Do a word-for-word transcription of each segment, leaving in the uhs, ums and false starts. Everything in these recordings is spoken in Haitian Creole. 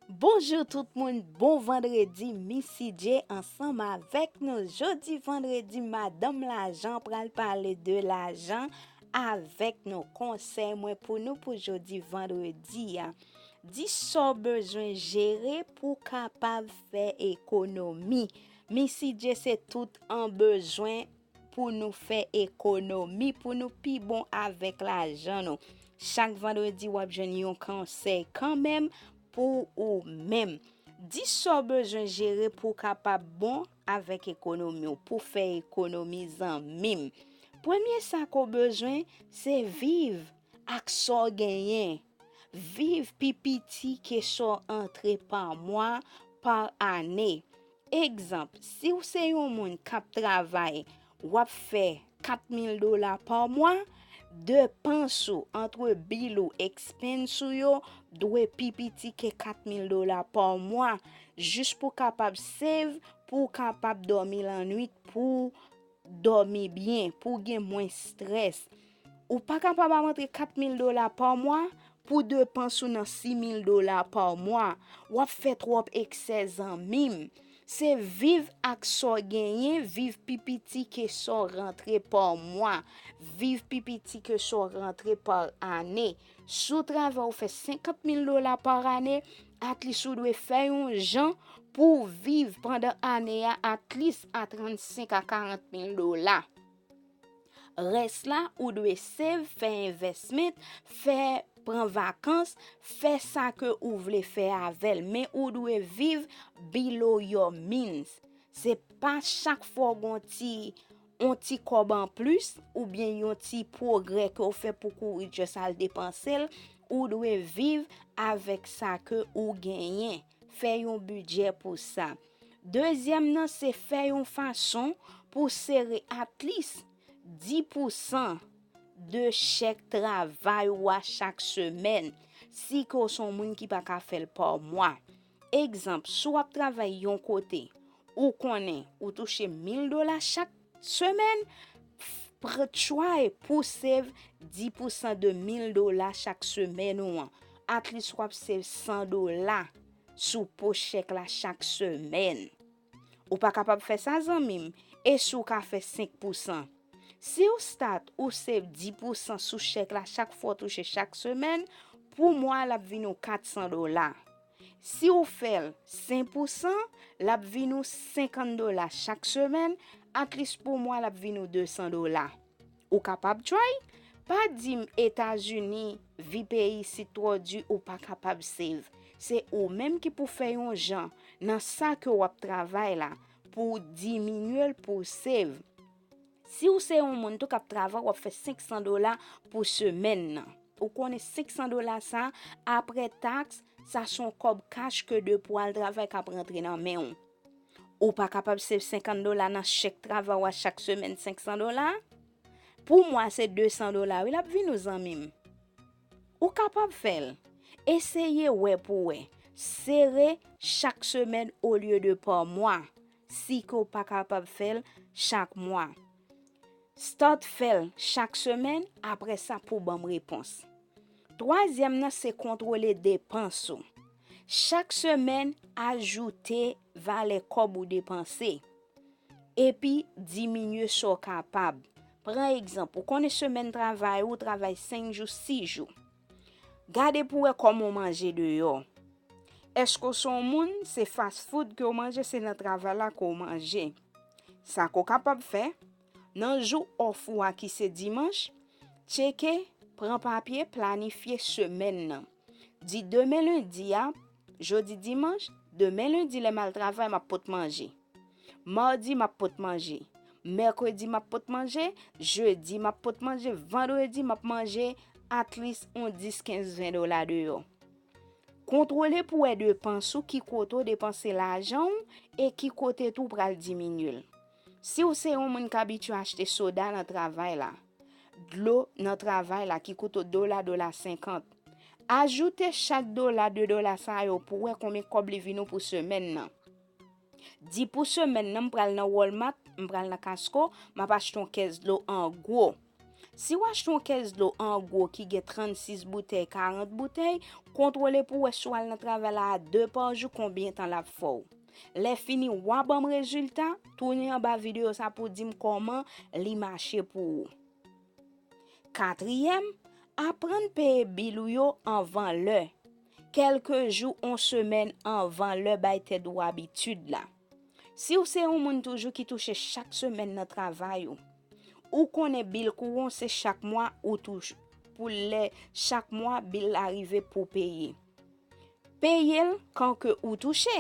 Bonjou tout moun, bon vandredi, Missy J ansanm avèk nou. Jodi vandredi, Madanm Lajan pral pale de lajan avèk nou. Konsèy mwen pou nou pou jodi vandredi a. Di sa w bezwen jere pou w kapab fè ekonomi. Missy J se tout an bezwen pou nou fè ekonomi, pou nou pi bon avèk lajan nou. Chak vandredi, w ap jwenn yon konsèy kanmenm pou ou menm. Di sa w bezwen jere pou w kapab bon avèk ekonomi w, pou w fè ekonomi, zanmi m. Premye sa ke w bezwen, se viv ak sa w genyen. Viv pi piti ke sa w antre pa mwa, pa ane. Egzanp, si w se yon moun k ap travay, w ap fè kat mil dola pa mwa, depans ou, antre bil ou, expense ou yo, dwe pi piti ke kat mil dola pa mwa, jis pou w kapab save, pou w kapab dòmi lannwit, pou w dòmi byen, pou w gen mwens strès. Ou pa kapab ap antre kat mil dola pa mwa pou depans ou nan sis mil dola pa mwa. W ap fè twòp eksè, zanmi m. Se viv ak sa w genyen, viv pi piti ke sa w rantre pa mwa. Viv pi piti ke sa w rantre pa ane. Si w travay, ou fè senkant mil dola pa ane, at least ou dwe fè yon jan pou w viv pandan ane a, at least a trannsenk a karant mil dola. Rès la, ou dwe save, fè investment, fè pran vakans, fè sa ke ou vle fè avè l, men ou dwe viv below your means. Se pa chak fwa w gen yon ti, yon ti kòb anplis, oubyen yon ti pwogrè ke w fè pou kouri just al depanse l, ou dwe viv avèk sa ke ou genyen. Fè yon bidjè pou sa. Dezyèm nan, se fè yon fason pou w sere at least dis pousan de chèk travay ou a chak semèn, si ke w se yon moun ki pa ka fè l pa mwa. Egzanp, si w ap travay yon kote, ou konnen ou touche mil dola chak semèn, pran try pou save dis pousan de mil dola chak semèn ou an. At least w ap save san dola sou po chèk la chak semèn. Ou pa kapab fè sa, zanmi m, e si w ka fè senk pousan? Si w start ou save dis pousan sou chèk la chak fwa w touche chak semèn, pou mwa l ap vin ou kat san dola. Si w fè l sen pousan, l ap vin ou senkant dola chak semèn, at least pou mwa l ap vin ou de san dola. Ou kapab try? Pa di m Etazini, vi peyi isit twò di, ou pa kapab save. Se ou menm ki pou fè yon jan nan sa ke w ap travay la pou w diminye l pou w save. Si w se yon moun tou k ap travay, w ap fè senk san dola pou semèn nan. Ou konnen senk san dola sa, apre taks, sa se yon kòb kach ke depi w al travay k ap rantre nan men w. Ou pa kapab save senkant dola nan chèk travay ou a chak semèn, senk san dola? Pou mwa, se de san dola, wi, l ap vin ou, zanmi m. Ou kapab fè l. Eseye wè pou w wè. Sere chak semèn olye de pa mwa, si ke w pa kapab fè l chak mwa. Start fè l chak semèn, apre sa pou ban m repons. Twazyèm nan, se kontwole depans ou. Chak semèn, ajoute valè kòb ou depanse, epi diminye sa w kapab. Pran egzanp, ou konnen semèn travay ou, ou travay senk jou, sis jou. Gade pou w wè kòman w manje deyò. Èske w se yon moun, se fast food ke w manje, se nan travay la ke w manje? Sa ke w kapab fè, nan jou off ou a ki se dimanch, tcheke, pran papye, planifye semèn nan. Di demen lendi a, jodi dimanch, demen lendi lè m al travay, m ap pot manje. Madi, m ap pot manje. Mèkredi, m ap pot manje. Jedi, m ap pot manje. Vandredi, m ap manje at least yon dis, kenz, ven dola deyò. Kontwole pou w wè depans ou, ki kote w depanse lajan w e ki kote tou w pral diminye l. Si w se yon moun k abitye achte soda nan travay la, dlo nan travay la ki koute w dola, dola senkant, ajoute chak dola, de dola sa yo pou w wè konbyen kòb li vin ou pou semèn nan. Di pou semèn nan, m pral nan Walmart, m pral nan Costco, m ap achte yon kès dlo an gwo. Si w achte yon kès dlo an gwo ki gen trannsis boutèy, karant boutèy, kontwole pou w wè si w al nan travay la a de pa jou konbyen tan l ap fè w. Lè fini, w a ban m rezilta, tounen anba videyo sa pou w di m kòman li mache pou ou. Katriyèm, aprann peye bil ou yo anvan lè, kèlke jou yon semèn anvan lè bay tèt ou abitid la. Si w se yon moun toujou ki touche chak semèn nan travay ou, ou konnen bil kouran w se chak mwa ou touche, pou lè chak mwa bil la rive pou peye. Peye l kan ke ou touche.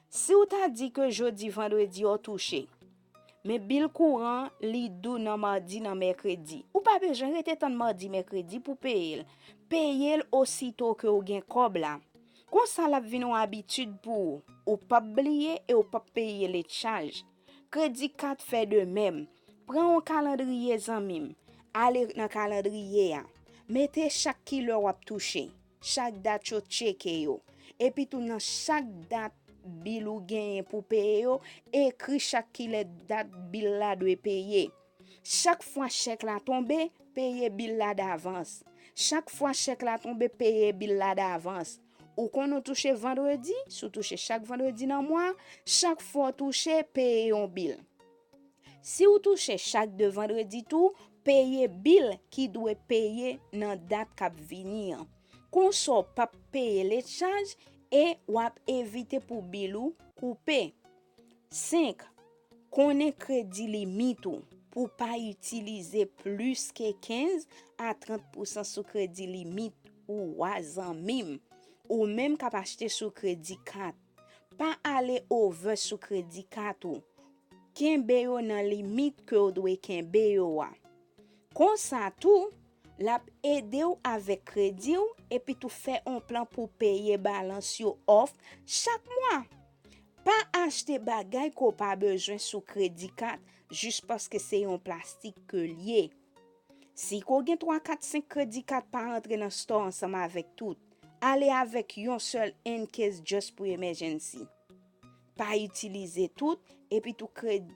Si w ta di ke jodi vandredi w touche, men bil kouran li dou nan madi, nan mèkredi, ou pa bezwen rete tann madi, mèkredi pou peye l. Peye l osito ke w gen kòb la. Konsa l ap vin yon abitid pou ou. Ou p ap bliye e ou p ap peye lèt chaj. Kredi kat fè de menm. Pran yon kalandriye, zanmi m. Ale nan kalandriye a. Mete chak kilè w ap touche, chak dat yo tcheke yo. Epi tou nan chak dat bil ou genyen pou peye yo, ekri chak kilè dat bil la dwe peye. Chak fwa chèk la tonbe, peye bil la davans. Chak fwa chèk la tonbe, peye bil la davans. Ou konn ou touche vandredi, si w touche chak vandredi nan mwa, chak fwa w touche, peye yon bil. Si w touche chak de vandredi tou, peye bil ki dwe peye nan dat k ap vini an. Konsa w p ap peye lèt chaj e w ap evite pou bil ou koupe. Senk, konnen kredi limit ou pou w pa itilize plis ke kenz a trant pousan sou kredi limit ou a, zanmi m. Ou menm k ap achte sou kredi kat, pa ale over sou kredi kat ou. Kenbe yo nan limit ke w dwe kenbe yo a. Konsa tou, l ap ede w avèk kredi w epi tou fè yon plan pou peye balans yo off chak mwa. Pa achte bagay ke w pa bezwen sou kredi kat jis paske se yon plastik ke l ye. Si ke w gen twa, kat, senk kredi kat, pa rantre nan store ansanm avèk tout. Ale avèk yon sèl in case just pou emergency. Pa itilize tout, epi tou kre-,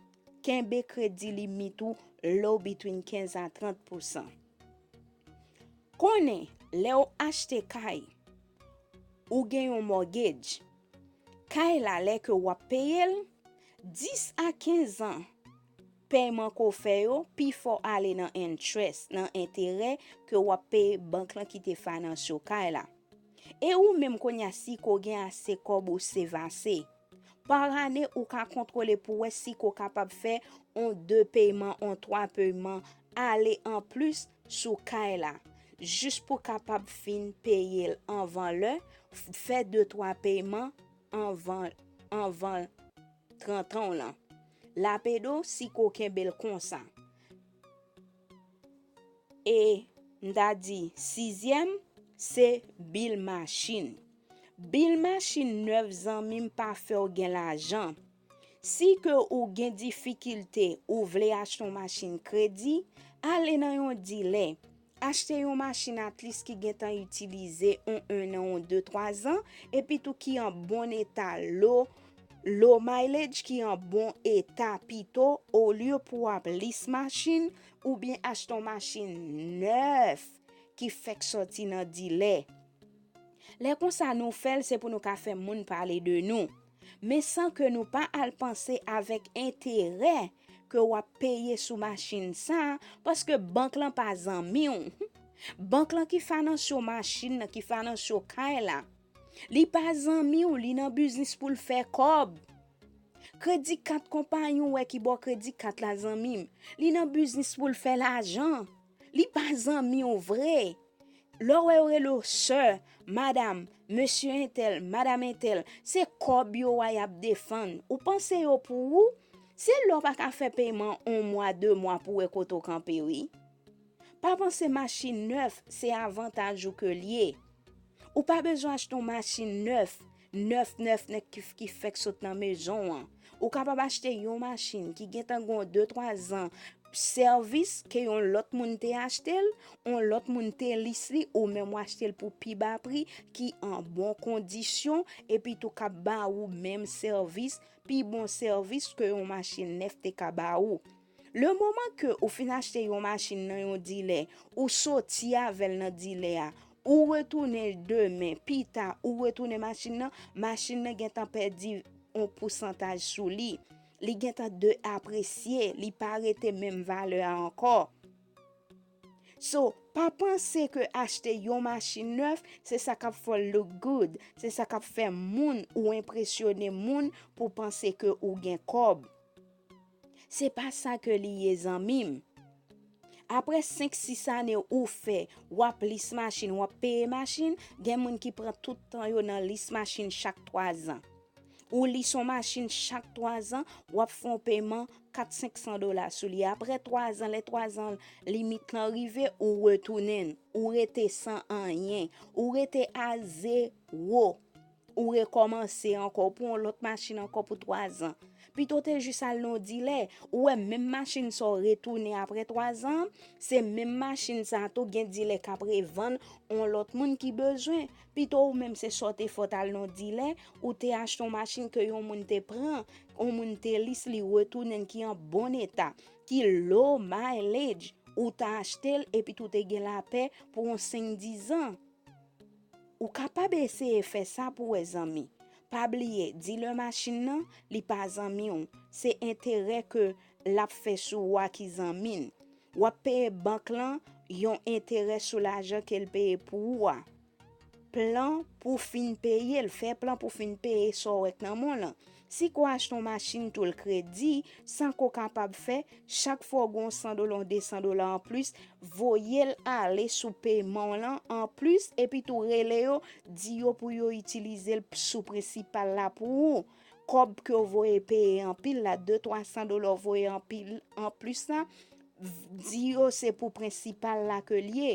kenbe kredi limit ou low between kenz a trant pousan. Konnen, lè w achte kay, ou gen yon mortgage. Kay la, lè ke w ap peye l, dis a kenz an pèyman ke w fè yo, pifò ale nan interest, nan enterè ke w ap peye bank lan ki te finanse w kay la. E ou menm kounye a, si ke w gen ase kòb ou save ase. Pa ane, ou ka kontwole pou wè si ke w kapab fè on de peyman, on twa peyman, ale anplis sou kay la. Jis pou kapab fin peye l anvan lè, f-, fè de twa peyman anvan, anvan trant an w lan. L ap ede w si ke w kenbe l konsa. E m ta di, sizyèm, se bil machin. Bil machin nèf, zanmi m, pa fè w gen lajan. Si ke ou gen difikilte, ou vle achte yon machin kredi, ale nan yon dilè. Achte yon machin at least ki gentan itilize on, on an, on de, twa zan, epi tou ki an bon eta, low, low mileage, ki an bon eta pito, olye pou w ap lease machin oubyen achte yon machin nèf ki fèk sòti nan dilè. Lè konsa nou fè l, se pou nou ka fè moun pale de nou. Men san ke nou pa al panse avèk enterè ke w ap peye sou machin sa, paske bank lan pa zanmi w. Bank lan ki finanse w machin nan, ki finanse w kay la. Li pa zanmi w, li nan biznis pou l fè kòb. Kredi kat konpayi w wè ki ba w kredi kat la, zanmi m. Li nan biznis pou l fè lajan. Li pa zanmi w vre. Lè w wè yo rele w sè, madam, mesye entèl, madam entèl, se kòb yo a y ap defann. Ou panse yo pou ou? Se lè w pa ka fè peyman on mwa, de mwa pou w wè kote w kanpe, wi. Pa panse machin nèf se avantaj ou ke l ye. Ou pa bezwen achte yon machin nèf, nèf, nèf, nèf ki, ki fèk sot nan mezon an. Ou kapab achte yon machin ki gentan gen de, twa zan sèvis ke yon lòt moun te achte l, yon lòt moun te lease li, ou menm w achte l pou pi ba pri, ki an bon kondisyon, epi tou k ap ba ou menm sèvis, pi bon sèvis ke yon machin nèf te ka ba ou. Le moman ke ou fin achte yon machin nan yon dilè, ou soti avè l nan dilè a, ou retounen demen, pita, ou retounen machin nan, machin nan gentan pèdi yon pousantaj sou li. Li gentan deapresye, li pa rete menm valè a ankò. So, pa panse ke achte yon machin nèf, se sa k ap fè w look good, se sa k ap fè moun ou enpresyone moun pou panse ke ou gen kòb. Se pa sa ke li ye, zanmi m. Apre senk, sis ane ou fè, w ap lis machin, w ap peye machin, gen moun ki pran tout tan yo nan lis machin chak twa zan. Ou lis yon machin chak twa zan, w ap fè yon peman kat, senk san dola sou li. Apre twa zan, lè twa zan limit lan rive, ou retounen, ou rete san anyen, ou rete a zewo. Ou rekòmanse ankò, ou pran yon lòt machin ankò pou twa zan. Pito w te jis al nan yon dilè, ou wè menm machin sa w retounen apre twa zan, se menm machin sa a tou gen dilè k ap revann yon lòt moun ki bezwen. Pito ou menm se sa w te fè w t al nan yon dilè, ou te achte yon machin ke yon moun te pran, yon moun te lis li retounen ki an bon eta, ki low mileage, ou ta achte l epi tou te gen lapè pou yon senk, diz an. Ou kapab eseye fè sa pou wè, zanmi. Pa bliye, dilè machin nan, li pa zanmi w. Se enterè ke l ap fè sou ou a ki zanmi l. W ap peye bank lan yon enterè sou lajan ke l peye pou ou a. Plan pou fin peye l, fè plan pou fin peye sa w wè k nan men w lan. Si ke w achte yon machin tou l kredi, sa ke w kapab fè, chak fwa w gen yon san dola, yon de san dola anplis, voye l ale sou peman w lan anplis, epi tou rele yo, di yo pou yo itilize l sou prensipal la pou ou. Kòb ke w voye peye anpil la, de, twa san dola w voye anpil anplis la, v- di yo se pou prensipal la ke l ye.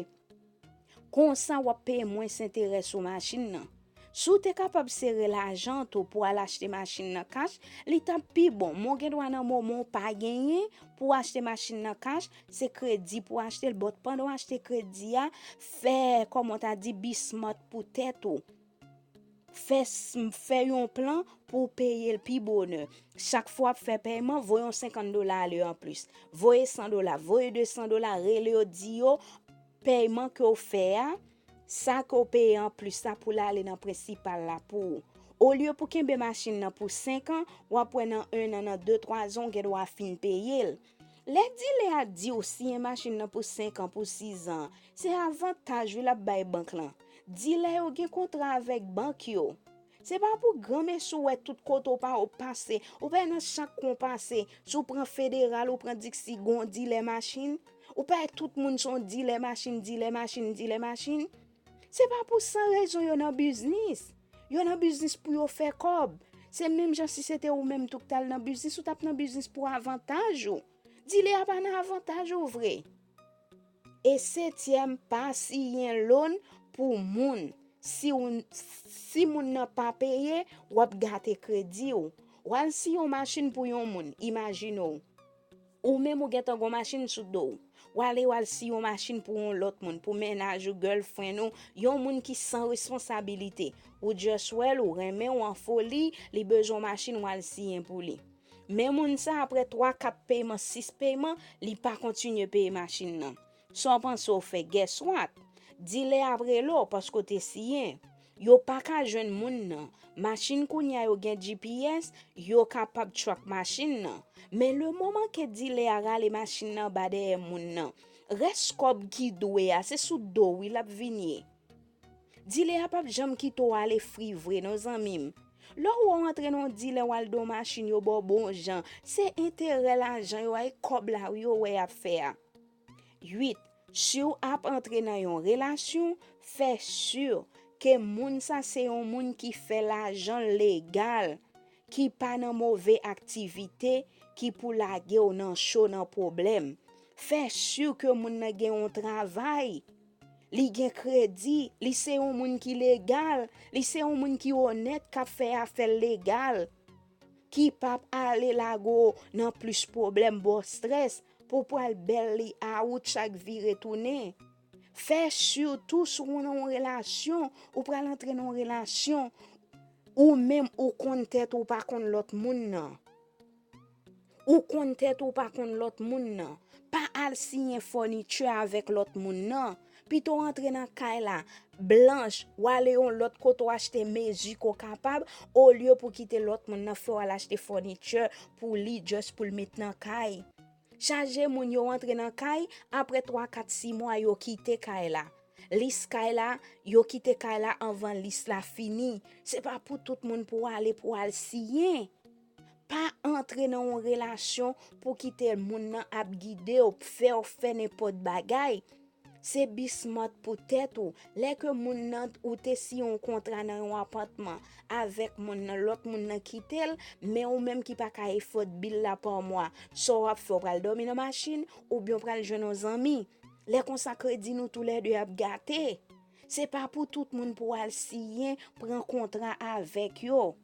Konsa w ap peye mwens enterè sou machin nan. Si w te kapab sere lajan tou pou al achte machin nan kach, li t ap pi bon. Men w gen dwa nan moman w pa genyen pou w achte machin nan kach, se kredi pou w achte l. But pandan w achte kredi a, fè, kòman w ta di, be smart pou tèt ou. Fè, s- fè yon plan pou w peye l pi bonè. Chak fwa w ap fè pèyman, voye yon senkant dola ale anplis. Voye san dola, voye de san dola, rele yo, di yo, pèyman ke w fè a, sa ke w peye anplis la pou l ale nan prensipal la pou ou. Olye pou kenbe machin nan pou senk an, w ap wè nan en an, nan de, twa zan, w gen dwa fin peye l. Lè dilè a di w siyen machin nan pou senk an, pou sis an, se avantaj wi l ap bay bank lan. Dilè yo gen kontra avèk bank yo. Se pa pou granmesi w wè tout kote w pa w pase, ou pa nan chak kwen w pase, si w pran Federal, ou pran Dixie, gon dilè machin, ou pa wè tout moun se yon dilè machin, dilè machin, dilè machin. Se pa pou san rezon yo nan biznis. Yo nan biznis pou yo fè kòb. Se menm jan si se te ou menm tou k t al nan biznis, ou t ap nan biznis pou avantaj ou. Dilè a pa nan avantaj ou vre. E setyèm, pa siyen loan pou moun. Si w, si moun nan pa peye, w ap gate kredi w. W al siyen yon machin pou yon moun, imajine w. Ou menm ou gentan gon machin sou do w. W ale w al siyen yon machin pou yon lòt moun, pou mennaj ou, girlfriend ou, yon moun ki san responsabilite. Ou just wè l, ou renmen w an foli, li bezwen yon machin, w al siyen pou li. Men moun sa, apre twa, kat peyman, sis peyman, li pa kontinye peye machin nan. Sa w panse w fè? Guess what? Dilè ap rele w paske w te siyen. Yo pa ka jwenn moun nan. Machin kounye a yo gen G P S, yo kapab track machin nan. Men le moman ke dilè a rale machin nan anba dèyè moun nan, rès kòb ki dwe a, se sou do w wi l ap vin ye. Dilè a p ap janm kite w ale fri vre non, zanmi m. Lè w wè w antre nan yon dilè, w al nan yon machin, yo ba w bon jan, se enterè lajan yo a, e kòb la wi yo wè y ap fè a. Uit, si w ap antre nan yon relasyon, fè si ke moun sa se yon moun ki fè lajan legal, ki pa nan move aktivite, ki pou lage w nan cho, nan pwoblèm. Fè si ke moun nan gen yon travay, li gen kredi, li se yon moun ki legal, li se yon moun ki onèt, k ap fè afè l legal, ki p ap ale lage w nan plis pwoblèm, ba w strès, pou w pral bèl li a ou chak vire tounen. Fè si tou si w nan yon relasyon, ou pral antre nan yon relasyon, ou menm ou konn tèt ou, ou pa konn lòt moun nan. Ou konn tèt ou, pa konn lòt moun nan. Pa al siyen fònichè avèk lòt moun nan. Pito w antre nan kay la, blanch, w ale yon lòt kote w achte mezi ke w kapab, olye pou kite lòt moun nan fè w al achte fònichè pou li, just pou l met nan kay. Chaje moun yo antre nan kay, apre twa, kat, sis mwa, yo kite kay la. Lis kay la, yo kite kay la anvan lis la fini. Se pa pou tout moun pou w ale, pou w al siyen. Pa antre nan yon relasyon pou kite moun nan ap gide w, fè w fè nenpòt bagay. Se be smart pou tèt ou. Lè ke moun nan, ou te siyen yon kontra nan yon apatman avèk moun nan, lòt moun nan kite l, men ou menm ki pa ka efòd bil la pa mwa, sa w ap fè, w pral dòmi nan machin oubyen w pral jwenn yon zanmi. Lè konsa, kredi nou toulède ap gate. Se pa pou tout moun pou w al siyen, pran kontra avèk yo.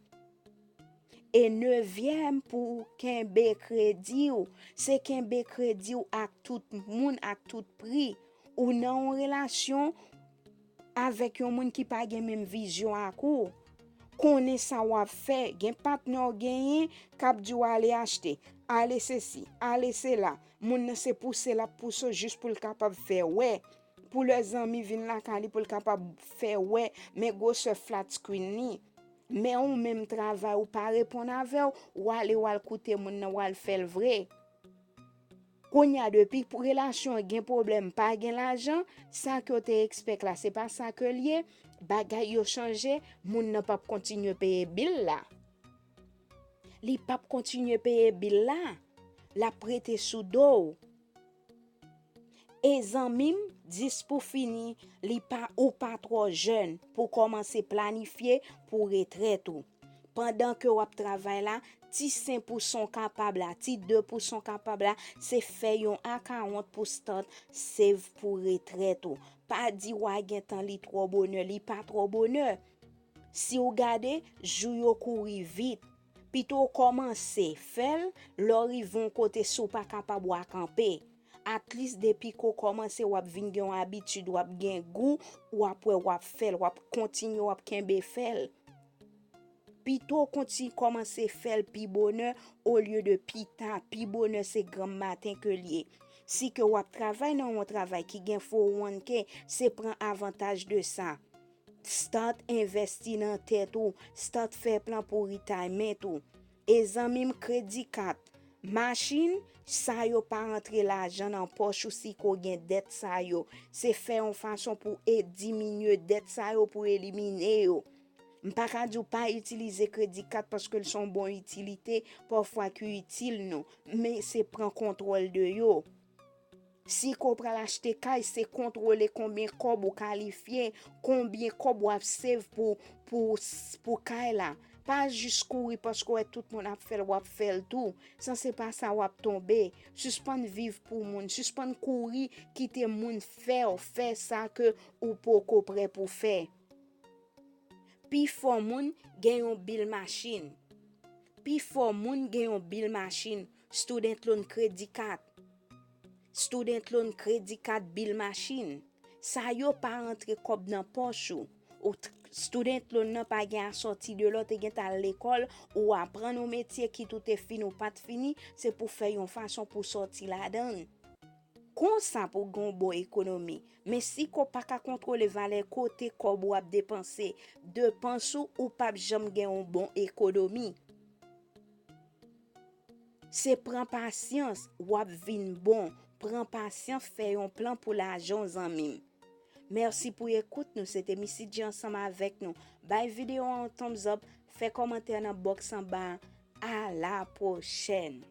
E nevyèm, pou kenbe kredi w, se kenbe kredi w ak tout moun, ak tout pri. Ou nan yon relasyon avèk yon moun ki pa gen menm vizyon ak ou. Konnen sa w ap fè. Gen patnè w genyen k ap di w ale achte, ale sesi, ale sela. Moun nan se pouse l ap pouse w jis pou l kapab fè wè. Pou lè zanmi vin lakay li pou l kapab fè wè, men gwosè flat screen li. Men ou menm travay ou pa reponn avè w, w ale w al koute moun nan, w al fè l vre. Kounye a, depi pou relasyon an gen pwoblèm, pa gen lajan, sa ke w te expect la, se pa sa ke l ye, bagay yo chanje, moun nan p ap kontinye peye bil la. Li p ap kontinye peye bil la. L ap rete sou do w. E zanmi m, dis pou fini, li pa, ou pa twò jèn pou kòmanse planifye pou retrèt ou. Pandan ke w ap travay la, ti senk pousan w kapab la, ti de pousan w kapab la, se fè yon akawont pou start save pou retrèt ou. Pa di w a gentan li twò bonè, li pa twò bonè. Si w gade, jou yo kouri vit. Pito w kòmanse fè l, lè w rive yon kote, si w pa kapab, w a kanpe. At least, depi ke w kòmanse, w ap vin gen yon abitid, w ap gen gou, w ap wè, w ap fè l, w ap kontinye, w ap kenbe fè l. Pito w kontinye kòmanse fè l pi bonè olye de pi ta. Pi bonè se granm maten ke l ye. Si ke w ap travay nan yon travay ki gen four oh one K, se pran avantaj de sa. Start envèsti nan tèt ou, start fè plan pou retirement ou. E zanmi m, kredi kat, machin, sa yo pa rantre lajan nan pòch ou si ke w gen dèt sa yo. Se fè yon fason pou e diminye dèt sa yo, pou elimine yo. M pa ka di w pa itilize kredi kat paske l se yon bon itilite, pafwa ki itil nou, men se pran kontwòl de yo. Si ke w pral achte kay, se kontwole konbyen kòb ou kalifye, konbyen kòb w ap save pou, pou, pou kay la. Pa jis kouri paske w wè tout moun ap fè l, w ap fè l tou. San se pa sa w ap tonbe. Sispann viv pou moun, sispann kouri kite moun fè w fè sa ke ou poko prè pou fè. Pifò moun gen yon bil machin. Pifò moun gen yon bil machin. Student loan, kredi kat. Student loan, kredi kat, bil machin. Sa yo pa rantre kòb nan pòch ou. Ou t-, student loan nan pa gen asòti de lè w te gentan al lekòl, ou aprann yon metye kit ou te fini ou pa t fini, se pou fè yon fason pou sòti ladan l. Konsa pou gen yon bon ekonomi. Men si ke w pa ka kontwole valè kote kòb ou ap depanse, depans ou, ou p ap janm gen yon bon ekonomi. Se pran pasyans, w ap vin bon. Pran pasyans, fè yon plan pou lajan w, zanmi m. Mèsi pou ekout nou. Se te Missy G ansanm avèk nou. Bay videyo a yon thumbs up, fè kòmantè nan box anba a. A la pwochèn!